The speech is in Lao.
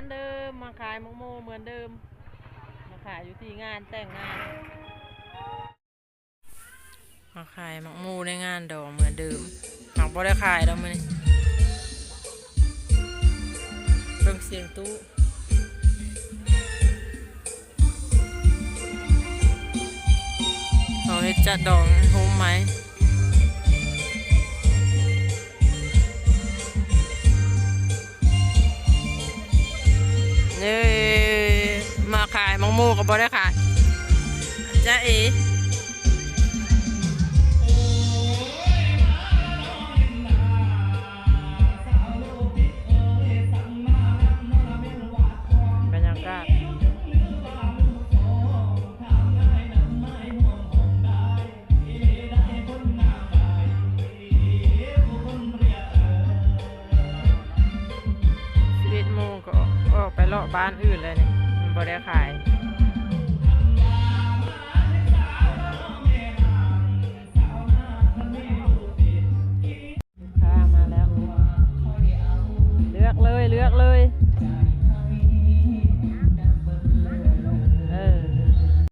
ອັນເດີມ ມາຂາຍໝາກໂມເໝືອນເດີມ ມາຂາຍຢູ່ທີ່ງານແຕ່ງງານ ມາຂາຍໝາກໂມໃນງານດອງເໝືອນເດີມ. ຫາກບໍ່ໄດ້ຂາຍດອກມື້ນີ້ ເບິ່ງສຽງຕູ້. ເຂົາເຮັດຈັດດອງໂຮມໃໝ່ ເອີ ມາຂາຍໝາກໂມກໍບໍ່ໄດ້ຂາຍ ຈ໊ະເອ. ບັນຍາກາດ ສິບເອັດໂມງກໍອອກໄປເລາະບ້ານອື່ນແລ້ວນີ້ ມັນບໍ່ໄດ້ຂາຍ.